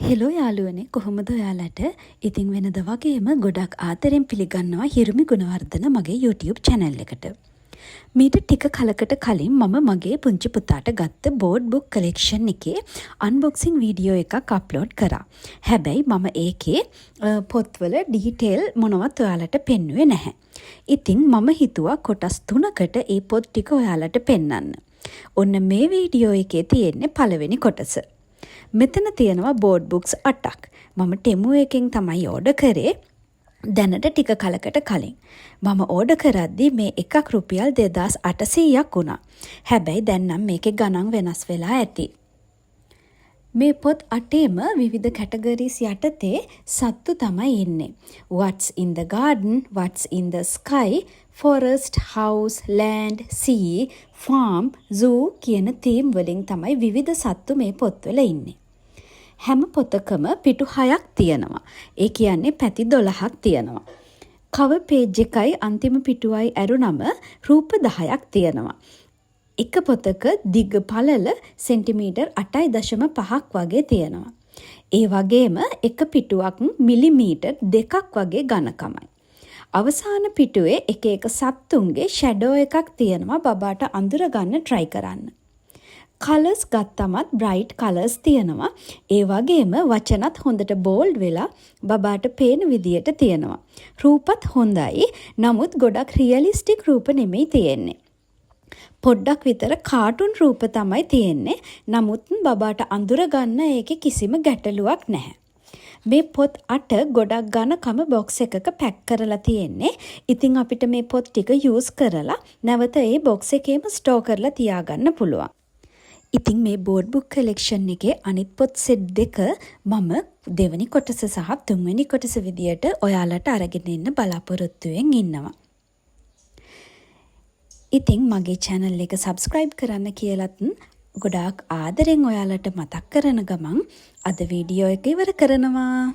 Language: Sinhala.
හෙලෝ යාළුවනේ, කොහොමද ඔයාලට? ඉතින් වෙනද වගේම ගොඩක් ආදරෙන් පිළිගන්නවා හිරුමි ගුණවර්ධන මගේ YouTube channel එකට. මීට ටික කලකට කලින් මම මගේ පුංචි පුතාට ගත්ත බෝඩ් බුක් කලෙක්ෂන් එකේ අන්බොක්සිං වීඩියෝ එකක් අප්ලෝඩ් කරා. හැබැයි මම ඒකේ පොත්වල ඩීටේල් මොනවත් ඔයාලට පෙන්නුවේ නැහැ. ඉතින් මම හිතුවා කොටස් තුනකට ඒ පොත් ටික ඔයාලට පෙන්නන්න. ඔන්න මේ වීඩියෝ එකේ තියෙන්නේ පළවෙනි කොටස. මෙතන තියෙනවා බෝඩ් බුක්ස් අටක්. මම ටෙමු එකෙන් තමයි ඕඩර් කරේ දැනට ටික කලකට කලින්. මම ඕඩර් කරද්දි මේ එකක් රුපියල් 2800ක් වුණා. හැබැයි දැන් නම් මේකේ ගණන් වෙනස් වෙලා ඇති. මේ පොත් අටේම විවිධ කැටගරීස් යටතේ සත්තු තමයි ඉන්නේ. What's in the garden, what's in the sky, forest, house, land, sea, farm, zoo කියන තීම් වලින් තමයි විවිධ සත්තු මේ පොත්වල ඉන්නේ. හැම පොතකම පිටු හයක් තියෙනවා. ඒ කියන්නේ පැති 12ක් තියෙනවා. කවර් පේජ් එකයි අන්තිම පිටුවයි ඇරුණම රූප 10ක් තියෙනවා. එක පොතක දිග පළල සෙන්ටිමීටර් 8.5ක් වගේ තියෙනවා. ඒ වගේම එක පිටුවක් මිලිමීටර් 2ක් වගේ ඝනකමයි. අවසාන පිටුවේ එක එක සත්තුන්ගේ ෂැඩෝ එකක් තියෙනවා බබාට අඳුර ගන්න ට්‍රයි කරන්න. කලර්ස් ගත්තමත් බ්‍රයිට් කලර්ස් තියෙනවා. ඒ වගේම වචනත් හොඳට බෝල්ඩ් වෙලා බබාට පේන විදියට තියෙනවා. රූපත් හොඳයි. නමුත් ගොඩක් රියලිස්ටික් රූප නෙමෙයි තියෙන්නේ. පොඩ්ඩක් විතර කාටුන් රූප තමයි තියෙන්නේ. නමුත් බබාට අඳුර ගන්න ඒකේ කිසිම ගැටලුවක් නැහැ. මේ පොත් අට ගොඩක් ඝනකම බොක්ස් එකක පැක් කරලා තියෙන්නේ. ඉතින් අපිට මේ පොත් ටික යූස් කරලා නැවත ඒ බොක්ස් එකේම ස්ටෝර් කරලා තියාගන්න පුළුවන්. ඉතින් මේ බෝඩ් බුක් කලෙක්ෂන් එකේ අනිත් පොත් සෙට් දෙක මම දෙවනි කොටස සහ තුන්වෙනි කොටස විදියට ඔයාලට අරගෙන එන්න බලාපොරොත්තුවෙන් ඉන්නවා. ඉතින් මගේ චැනල් එක සබ්ස්ක්‍රයිබ් කරන්න කියලත් ගොඩාක් ආදරෙන් ඔයාලට මතක් කරන ගමන් අද වීඩියෝ එක ඉවර කරනවා.